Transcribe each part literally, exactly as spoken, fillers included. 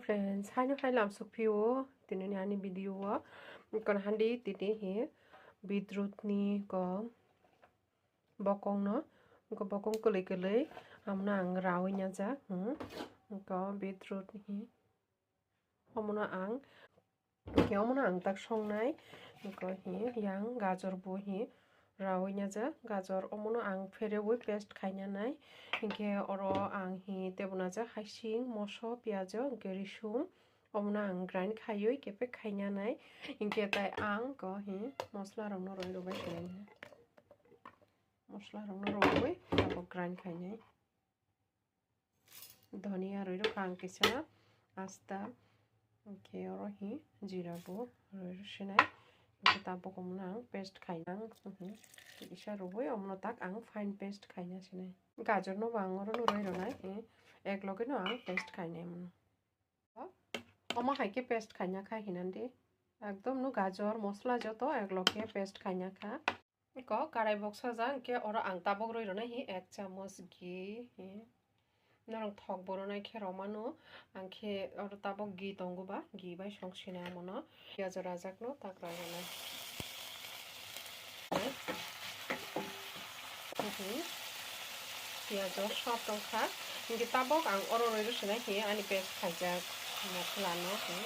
Friends, haino hai lamsok phio tini ani video o. Kon handi tini hi beetroot ni ko bokong no, ko bokong kwlwi kwlwi amno ang rawi nya jak. Hmm. Ko beetroot hi omono ang, omono ang tak songnai. Ko hi yang gajor bo hi rawi nya jak, gajor omono ang pherewi paste khaina nai. Hinkhe oro ang hi tebuna jak haising, moso, piyajo, hinkhe risum, omono ang grind khaiwi kepek khaina nai. Hinkhe tai ang ko hi mosla rokno roi rwbai khainai. Mosla rokno roi abo grind khainai. Dhania roi rwkha ang kisa asta, hinkhe oro hi jira bo roi rw sinai. Hinkhe tabuk omono ang paste khainai. Mhm. Kisa rwui omono tak ang fine paste khaina sinai. Gajor no bo ang oro no roi rwnai. Ek loge no ang paste khainai omono. Omo hai khe paste khaina kha hinandi. Ekdom no gajor, mosla joto ek loge paste khaina kha. Ko karai boksa ja, hinkhe oro ang tabuk roi rwnai hi ek chamoch ghee hi. Norok thok bo rwnai khe romano, ang khe oro tabuk ghee tongo ba, ghee bai song sinai omono. Piyaj rajak no tak roi rwnai. Piyaj rok sob tong kha, hinkhe tabuk ang oro roi rw sinai hi ani paste khaijak mosla no hi.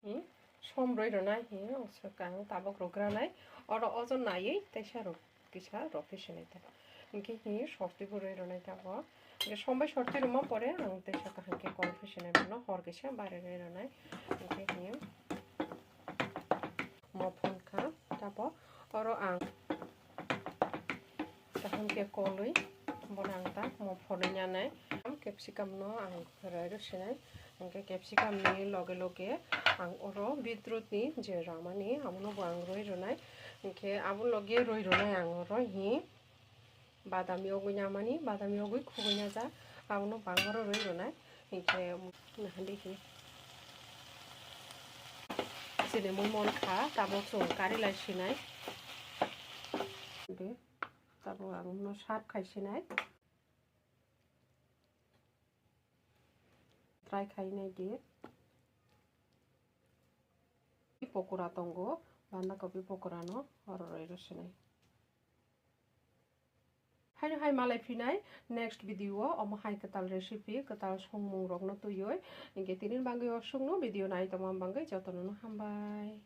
Hi, som roi rwnai hi, oswk ang tabuk rwgranai, oro ojon naiwi teisa rw, kisa rw phi sinai ta. Hinkhe hi sorti bo roi rwnai tabuk. Hinkhe som bai sorti rwma pore ang teisa kaham khe kol phi sinai bono hor kisa bare roi rwnai. Hinkhe hi mo phone kha tabuk oro ang kaham khe kolwi bono ang ta mo phone nai. Capsicum no ang roi rw sinai. Hinkhe capsicum ni loge loge ang oro beetroot ni je ramani abono bo ang roi rwnai. Hinkhe abo loge roi rwnai ang oro hi badam yogwi namani, badam yogwi khugwi najak, abono bo ang oro roi rwnai. Hinkhe nahandi hi chini mui mon kha, tabuk chwng kari lai sinai. Tabuk ang no serve khai sinai. Try khai nai di. Pokora tongo, banda kopi pokora no oro roi rw sinai. Haino hai malai phinai next video o, omo hai kwtal recipe, kwtal songmung rok no twiwi. Hinkhe tini bagwi o songno video nai tongma bagwi jotono no hambai.